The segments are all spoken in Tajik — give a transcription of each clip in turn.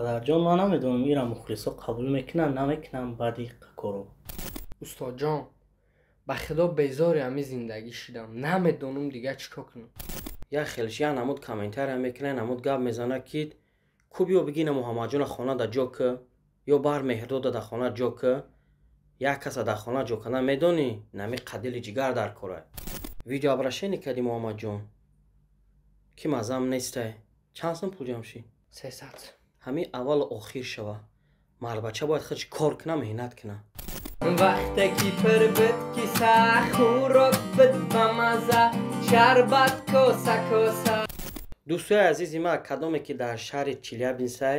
Падарҷон, ман намедонам, ира мухлисо қабул мекунанд, намекунанд баъди коро. Устодҷон, ба худо, безори ҳамин зиндагӣ шидам, намедонам дигар чӣ кор кунам. Як хелш як намуд комментария мекунад, намуд гап мезанад, ки ку биё бигина Муҳаммадҷона хона да ҷо ки ё бар Меҳрдода да хона ҷо ки. Як каса дар хона ҷо кардан, медонӣ, нами қадили ҷигар дар кора. Видеообращение кардӣ, Муҳаммадҷон, ки мазам нестай. Чанд сум пул ҷамъ шид? 300. Ҳамин аввалу охир шава. Мардбача бояд худш кор куна, меҳнат куна. Вақте ки пир буд киса, хӯрок буд ба маза, шарбат коса коса. Дӯстои азизи ман, кадоме ки дар шаҳри Челябинсай,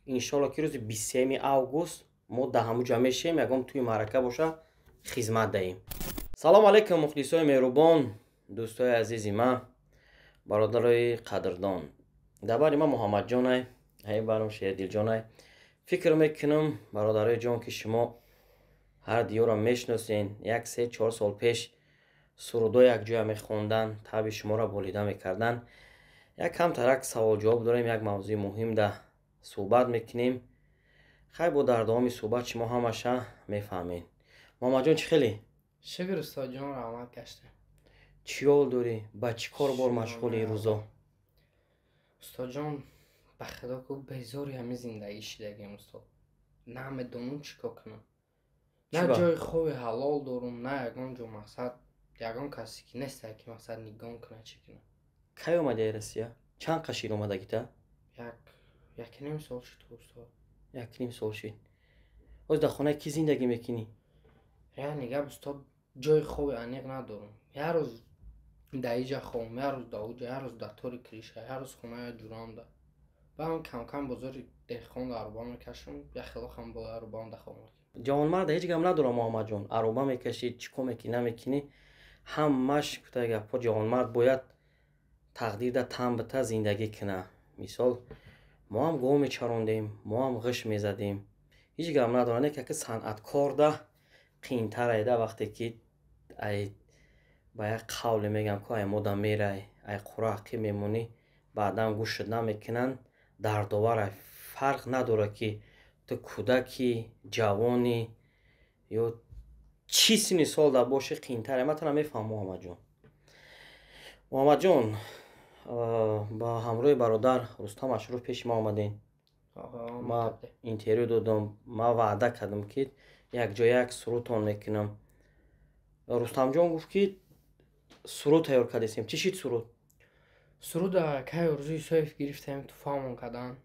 иншолло, ки рӯзи 23 август мо дар ҳамуҷа мешем. Ягон тӯи маърака боша, хизмат даҳем. Салому алайкум, мухлисои меҳрубон, дӯстои азизи ман, бародарои қадрдон. Дар бари ман Муҳаммадҷонай, ҳай баром Шердилҷонай. Фикр мекунам, бародарои ҷон, ки шумо ҳар диёро мешиносен. Як 3-4 сол пеш сурудо якҷоя мехонданд, таби шуморо болида мекарданд. Як камтарак саволҷавоб дорем, як мавзӯи муҳим да суҳбат мекунем. Хай, бо дар давоми суҳбат шумо ҳамаша мефаҳмед. Муҳаммадҷон, чӣ хеле? Шукр, устодҷон, раҳмат гашта. Чӣ ҳол дорӣ? Ба чӣ кор бор машғули ин рӯзо? Устодҷон, ба худо, ку безори ҳамин зиндагӣ шидагем, устод, намедонам чӣ кор кунам. На Чӣ ба? ҷои хоби ҳалол дорум, на ягон ҷо, мақсад, ягон касе ки нестае, ки, мақсад, нигоҳ кунад, чӣ кунад. Кай омади Россия? Чанд қашир омадагита? Як якним сол шуд, устод. Якним сол шид. Ҳоз дар хонаи кӣ зиндагӣ мекунӣ? Яъне гап, устод, ҷои хоби аниқ надорум. Як рӯз дар иҷа хобам, як рӯз дар уҷа, як рӯз дар тори крыша, як рӯз хонаи ҷурамда. Баъд камкам бозори деҳқон ароба мекашам, як хелохам бо аробаам да хоб мекунам. Ҷавонмарда ҳеҷ гап надорам, Муҳаммадҷон. Ароба мекашӣ, чӣ кор мекунӣ, намекунӣ, ҳамаш гуфтаи гапҳо. Ҷавонмард бояд тақдирда тан бита, зиндагӣ куна. Мисол, мо ҳам гов мечарондем, мо ҳам ғиш мезадем, ҳеҷ гап надорам. Не ки санъаткорда қиинтар айда, вақте ки ай ба як қавле мегам ку, ай мода мерай, ай қура ақиб мемонӣ, баъдан гӯшт намекунанд, дардовар. Фарқ надорад, ки ту кӯдаки, ҷавонӣ ё чӣ синни сол да бошӣ, қиинтаре. Ман тана мефаҳмам, Муҳаммадҷон. Муҳаммадҷон, ба ҳамроҳи бародар Рустам Ашруф пеши ма омадем, ма интервю додам. Ма ваъда кардам, ки якҷоя як сурудтон мекунам. Рустамҷон гуфт, ки суруд тайёр кардесем. Чӣ шид суруд? Суруда кай Орзу Исоев гирифтем, туфамон кардан,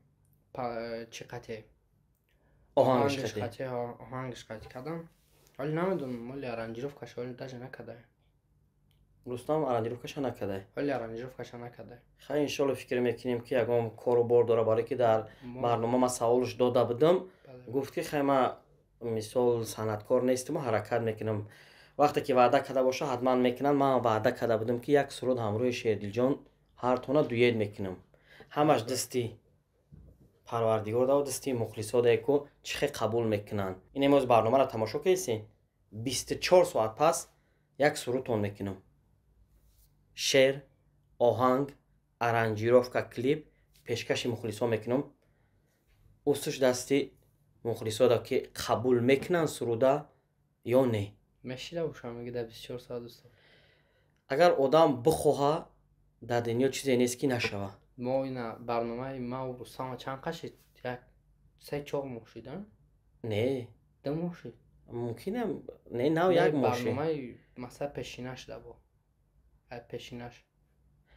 чӣ қате. Оҳангаш қате? Қате, оҳангаш қати кардам. Ҳоли намедонам, ҳоли аранжировкаш ҳоли даже накардаем. Рустам аранжировкаша накардай? Ҳоли аранжировкаша накардаем. Хай, иншолло, фикр мекунем, ки ягон кору бор дора, барое ки дар барнома ман саволш дода будам. Гуфт, ки хай, ман, мисол, санъаткор нестиму ҳаракат мекунам. Вақте ки ваъда карда боша, ҳатман мекунам. Ман ваъда карда будам, ки як суруд ҳамроҳи Шердилҷон ҳартона дуэт мекунам. Ҳамаш дасти Парвардигор даву дасти мухлисо ку, чӣ хел қабул мекунанд. Ин имрӯз барномаро тамошо кардесен, 24 соат пас як сурудтон мекунам. Шеър, оҳанг, аранжировка, клип пешкаши мухлисо мекунам. Устуш дасти мухлисода, ки қабул мекунанд суруда ё не. Мешида бошам, меги, дар 24 соат, устод? Агар одам бихоҳа, дар дунё чизе нест, ки нашава. Мо ина барномаи мау Рустама чанд қашид? Як 3-4 моҳ шид, а? Не. 2 моҳ шид. Мумкинам, не, нав як моҳ шид. Барномаи масалан пешина шуда, бо ай пешинаш.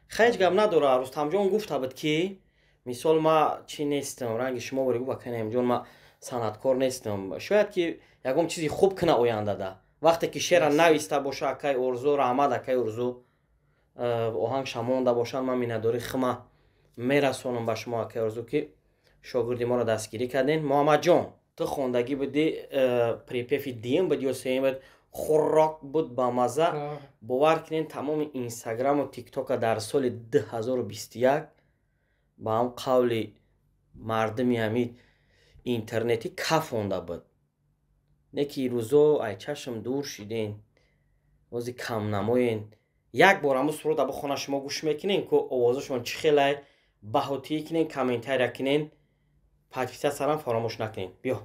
Хай, ҳеҷ гап надора. Рустамҷон гуфта буд, ки мисол, ма чӣ нестам, ранги шумо бори гуфт, аканаимҷон, ма санъаткор нестам. Шояд ки ягон чизи хуб куна ояндада, вақте ки шеъра нависта боша акай Орзу. Раҳмат, акай Орзу. Оҳанг шамонда бошанд, ман миннатдории хима мерасонам ба шумо, акай Орзу, ки шогирди моро дастгирӣ кардем. Муҳаммадҷон, ту хондагӣ будӣ, припев и дуюм буд ё сеюм буд, хӯрок буд ба мазза. Бовар кунед, тамоми Инстаграму Тиктока дар соли 2021 ба ҳам қавли мардуми ҳамин интернетӣ кафонда буд. Не ки рӯзо ай чашм дур шиден, бози камнамоен. Як бор ҳамун суруда бихона, шумо гӯш мекунен, ку овозашон чӣ хелай, баҳотӣ кунен, комментария кунен. Подписаться фаромӯш накунед. Биё.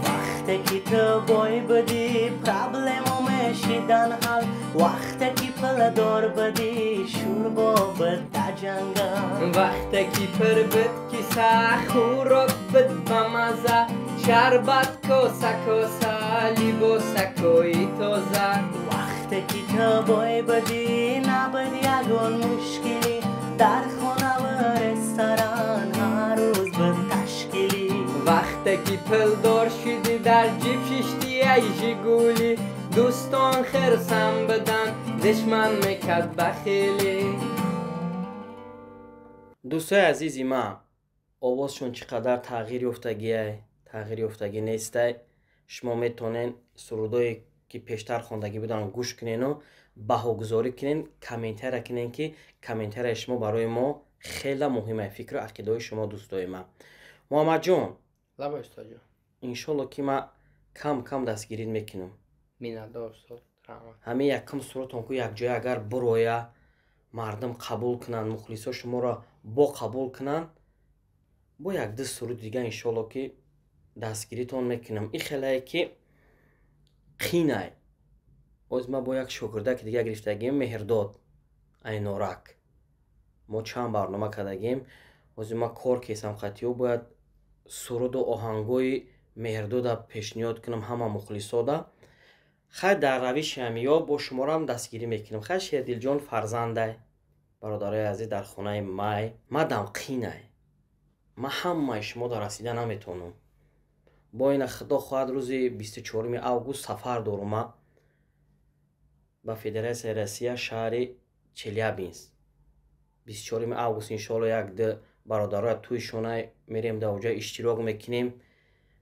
Вақте ки ту бой будӣ, проблемо мешидан ҳал. Вақте ки пиладор будӣ, шӯрбо буд дар ҷангал. Вақте ки пир буд киса, хӯрок буд ба маза. Шарбат коса коса, либосакои тоза. Вақте ки ту бой будӣ, набуд ягон мушкилӣ. Дар хонаву ресторан ҳар рӯз буд ташкилӣ. Вақте ки пулдор шудӣ, дар ҷиб шиштӣ ай Жигули. Дӯстон хирсам будан, душман мекард бахилӣ. Дӯстои азизи ман, овозшон чӣ қадар тағйир ёфтагиай, тағйир ёфтагӣ нестай. Шумо метавонед сурудое ки пештар хондагӣ буданд гӯш кунену баҳогузорӣ кунен, комментария кунен, ки комментарияи шумо барои мо хеле муҳим ай, фикру ақидаҳои шумо, дӯстои ман. Муҳаммадҷон, Лабай, устодҷон. Иншолло ки ман кам кам дастгирӣ мекунам. Миннатдор, устод, раҳмат. Ҳамин якум сурудтон ку якҷоя агар бироя, мардум қабул кунанд, мухлисо шуморо бо қабул кунанд, бо як-ду суруди дига иншолло ки дастгиритон мекунам. Ин хелае ки қинай. Оз ман бо як шогирдаки дига гирифтагим, Меҳрдод Айнорак. Мо чанд барнома кардагим. Ози ман кор кесам қатиё, бояд суруду оҳангҳои Меҳрдода пешниҳод кунам ҳама мухлисода. Хай, дар равиши ҳамиё бо шуморам дастгирӣ мекунам. Хай, Шердилҷон фарзандай, бародарои азиз, дар хонаи май мадам қинай. Ман ҳамаи шумо дар расида наметавонам. Бо ина худо хоҳад рӯзи 24 август сафар дорум ман ба Федератсияи Россия, шаҳри Челябинск. 24 август иншоалло як-ду бародароя тӯи шонай мерем, дар оҷа иштирок мекунем.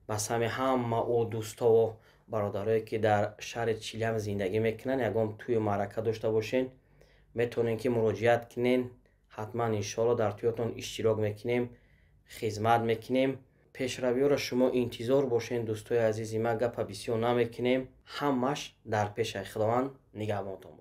Ба сами ҳама ӯ дӯстову бародарое ки дар шаҳри Челябинск зиндагӣ мекунанд, ягон тӯю маърака дошта бошен, метавонем ки муроҷиат кунен. Ҳатман иншоалло дар тӯётон иштирок мекунем, хизмат мекунем. Пешравиёро шумо интизор бошен, дӯстои азизи ман, гапа бисёр намекунем. Ҳамаш дар пешаи Худованд нигаҳбонтон бошад.